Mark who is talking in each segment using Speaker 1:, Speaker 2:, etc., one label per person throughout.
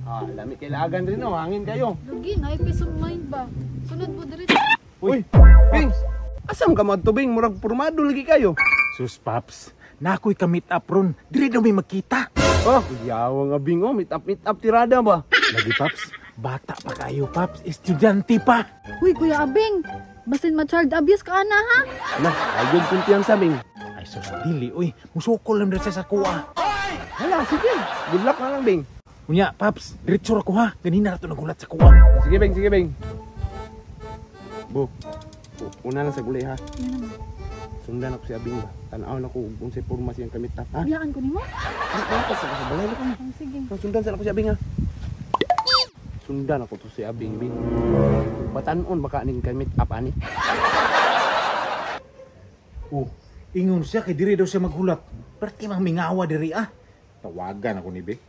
Speaker 1: Ah, lami kay laagan rin oh, hangin kayo.
Speaker 2: Lagi, na peace of mind ba? Sunod mo diri.
Speaker 1: Uy, Bing. Asam ka madto, Bing? Murag pormado lagi kayo.
Speaker 3: Sus, Paps, nakoy ka meet up ron. Diri daw may magkita.
Speaker 1: Oh, yawa nga, Bing oh, meet up, meet up tirada ba?
Speaker 3: Lagi, Paps, bata pa kayo, Paps, estudyante pa.
Speaker 2: Uy, Kuya Abing. Basin ma-child abuse ka ana ha?
Speaker 1: Na, ayog kumpiyansa, Bing.
Speaker 3: Ay sus, dili oy, musukol lang diri sa kuha.
Speaker 1: Hala, sige. Good luck na lang, Bing.
Speaker 3: Unya, Paps, diretso ra ko ha. Ganina ra to nagulat sa kuha.
Speaker 1: Sige, Bing, sige, Bing. Bo, una lang sa gulay ha. Sundan ako si Abing ba? Tanaw na ko kung sa porma siyang kamit up, ha?
Speaker 2: Biyaan ko nimo?
Speaker 1: Di ba pa sa balay na ko.
Speaker 2: Oh, sige.
Speaker 1: Sundan sa ako si Abing ha. Sundan ako to si Abing, Bing. Batanon baka aning kamit up ani.
Speaker 3: Oh, ingon siya kay diri daw siya maghulat. Perti mang mingawa diri ah. Tawagan ako ni Be.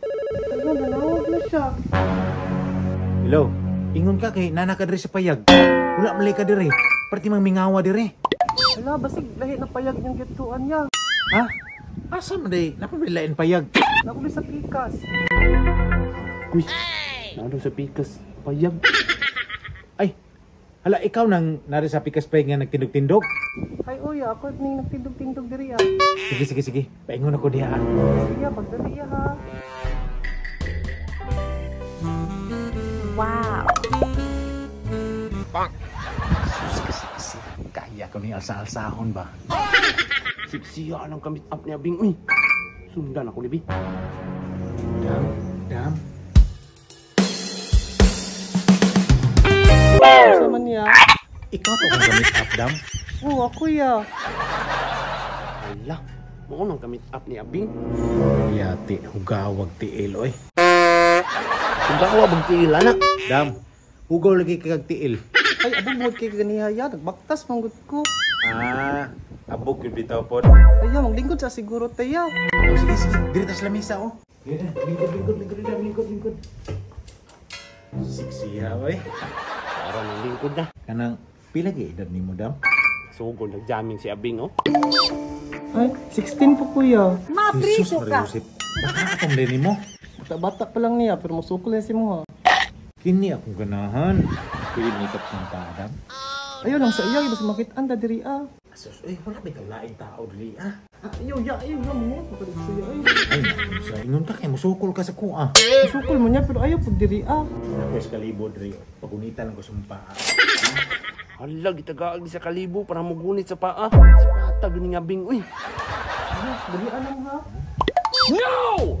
Speaker 4: Ano, nanawag na siya.
Speaker 3: Hello. Ingon ka kay nana ka diri sa payag. Wala malay ka diri. Perti mang mingawa diri.
Speaker 4: Hala, basig lahi na payag niyang gituan niya.
Speaker 3: Ha? Asa man day? Napabilain payag.
Speaker 4: Nakuli sa pikas.
Speaker 1: Uy, naano sa pikas payag.
Speaker 3: Ay, hala ikaw nang nari sa pikas payag nga nagtindog-tindog.
Speaker 4: Ay, uya, ako ning nagtindog-tindog diri ah.
Speaker 3: Sige, sige, sige. Paingon ako diha ah.
Speaker 4: Sige, pagdali ha.
Speaker 2: Wow.
Speaker 3: Sus, kasi, kasi. Kaya ko ni alsa-alsahon ba?
Speaker 1: Siksiya ng kamit up ni Abing, uy. Sundan ako ni Bing.
Speaker 3: Dam, dam.
Speaker 4: Sa man niya?
Speaker 3: Ikaw to kung gamit up, dam.
Speaker 4: Oo, ako ya.
Speaker 1: Hala, mao nang kamit up ni Abing.
Speaker 3: Yati, hugawag tiil, oy.
Speaker 1: Hugawa bang tiil, anak?
Speaker 3: Dam, hugaw lagi kag tiil.
Speaker 4: Ay, abog mo kay ganiha ya, nagbaktas manggod ko.
Speaker 3: Ah, abog yun bitaw pod.
Speaker 4: Ay, ya, maglingkod sa siguro taya.
Speaker 3: Oh, sige, sige. Diri ta sa lamisa, oh. Diri na, lingkod, lingkod, lingkod, dam, lingkod, lingkod. Siksiya, oy.
Speaker 1: Para nang lingkod na.
Speaker 3: Kanang, pila gi edad nimo, dam?
Speaker 1: Sugol nagjamming si Abing, oh.
Speaker 4: Ay, 16 po kuya.
Speaker 2: Mapriso
Speaker 3: Jesus,
Speaker 2: ka.
Speaker 3: Maria Josep. Baka akong din nimo.
Speaker 4: Bata-bata pa lang niya, pero musukol na si mo ha.
Speaker 3: Kini akong ganahan. Pwede makeup sa pa, dam.
Speaker 4: Ayaw lang sa iya, iba sa makitaan da diri ah.
Speaker 3: Asos, oy, wala ba ikaw laing tao diri, ah?
Speaker 4: Ayaw, ya, ayaw, ya, mo. Pagkalig sa iya, ay.
Speaker 3: Ay, sa ingon ka kay musukol ka sa kuha.
Speaker 4: Musukol mo niya, pero ayaw pag diri ah.
Speaker 3: Ako sa kalibo diri, pagunitan lang ko sumpa.
Speaker 1: Hala, gitagaag sa kalibo para mugunit sa paa. Si patag ni nga Bing, uy.
Speaker 4: Ano, dali anong ha?
Speaker 1: No!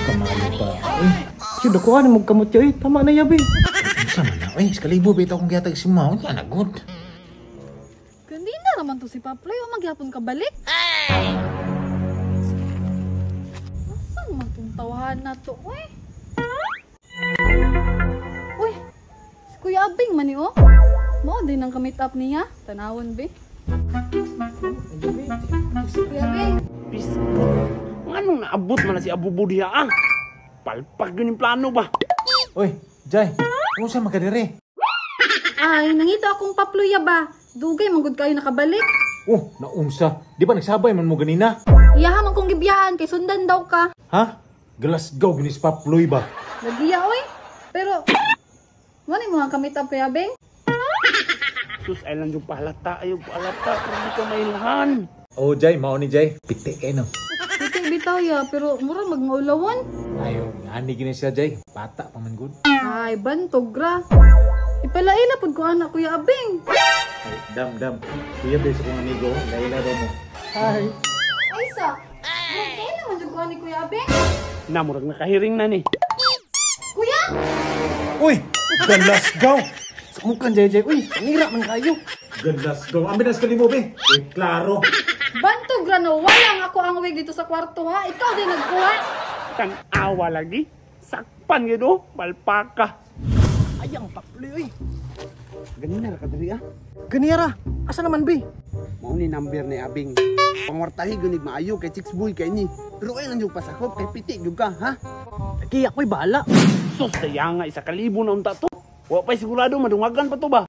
Speaker 3: Kamali pa. Uy,
Speaker 4: Siya, dakuan mo kamot ya, eh. Tama na yabi.
Speaker 3: unsa man na? Uy, sa kalibo bitaw akong gihatag si Mao, unsa na good.
Speaker 2: Kanina naman to si Paploy, o magyapon ka balik. Asan man tong tawahan na to, uy? Uy, si Kuya Abing man ni oh. Mao din ang kamit up niya. Tanawon be. Kuya Abing.
Speaker 1: Biskot. Nganong naabot man na si Abubo diha, ah? Palpag yun yung plano ba?
Speaker 3: Uy, Jay, unsa man ka diri?
Speaker 2: Ay, nangita akong Paploy ba? Dugay man gud kayo nakabalik.
Speaker 3: Oh, naunsa. Di ba nagsabay man mo ganina?
Speaker 2: Iyaha man kong gibiyaan kay sundan daw ka.
Speaker 3: Ha? Glasgow gini si Paploy ba?
Speaker 2: Nagiya oy. Pero wala mo ang kamit up Kuya Abing?
Speaker 1: Sus, ay lang yung pahalata, ayaw pahalata, pero di ka mailhan.
Speaker 3: Oh, Jay, mao ni Jay. Piti kay no.
Speaker 2: Piti bitaw ya, pero mura magmaulawan.
Speaker 3: Ayo, ani gini siya, Jay. Bata pa man gud.
Speaker 2: Ay, bantog ra. Ipalaila pud ko anak Kuya Abing.
Speaker 3: Ay, dam, dam. Kuya, sa kong amigo, laila daw mo.
Speaker 4: Hi.
Speaker 2: Ay sa. Murag kay naman jud ko ani Kuya Abing.
Speaker 1: Na, murag nakahiring na ni.
Speaker 2: Kuya!
Speaker 3: Uy, Glasgow!
Speaker 4: Sa mukan, Jay, Jay. Uy, panira man kayo.
Speaker 3: Glasgow. Ang binas ka nimo, be. Uy, klaro.
Speaker 2: Bantog ra no, wala nga ako ang wig dito sa kwarto ha. Ikaw din nagkuha.
Speaker 1: Tan-awa lagi. Sakpan gid oh, palpaka.
Speaker 4: Ayang Paploy, uy.
Speaker 1: Ganina ra ka diri ah.
Speaker 4: Ganira, asa naman be?
Speaker 1: Mao ni number ni Abing. Pangwartahi gunig maayo kay chicks boy kay ni. Pero ay lang yung pasakop kay piti gyud ka, ha?
Speaker 4: Lagi ako'y bahala.
Speaker 1: Sus, saya nga isa kalibo na unta to. Wa pa'y sigurado madungagan pa to ba?